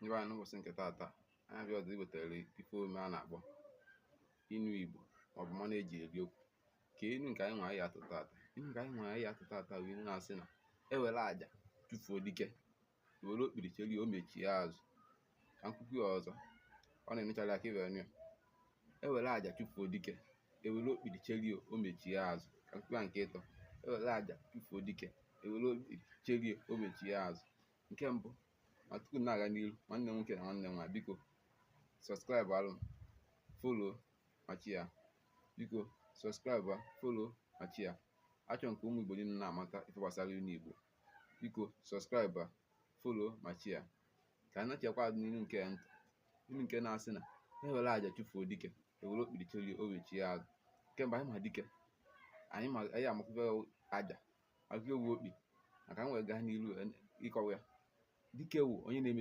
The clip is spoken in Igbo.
Ndị be anyị, n'ụbọchị nke taata, anyị abịa ọzọ iwetara ife omume a na-akpọ inu Igbo maọbụ mmanụ eji eri okwu. Ka inu nke anyị nwe anyị atụ taata, inu nke anyị nwe anyị atụ taata bụ inu na-asị na ewere àjà chụfuo dike, were okpiri cherie o mechie azụ. Ka m kwukwu ya ọzọ, ọ na-emechara aka iwere ya. Ewere àjà chụfuo dike, ewere okpiri cherie o mechie azụ. Ka m kwukwu ya nke ịtọ: ewere àjà chụfuo dike, ewere okpiri cherie o mechie azụ. Nke mbụ, ma tupu m na-aga n'iru, nwanne m nwoke na nwanne m nwaanyị, biko subscribe alụ m, follow ma share. Biko subscribe, follow ma share. Achọrọ m ka ụmụ Igbo niile na-amata ife gbasara inu Igbo. Biko subscribe, follow ma share. Ka anyị nachekwa azụ n'ilu nke ntị, ilu nke na-asị na ewere àjà chụfuo dike, ewere okpiri cherie o mechie azụ. Nke mbụ, anyị ma dike, anyị ma, anyị amakwụkwọ àjà akwụkwọ ewu okpi. Maka m wee gaa n'iru ịkọwa ya, dike wụ onye na-emesi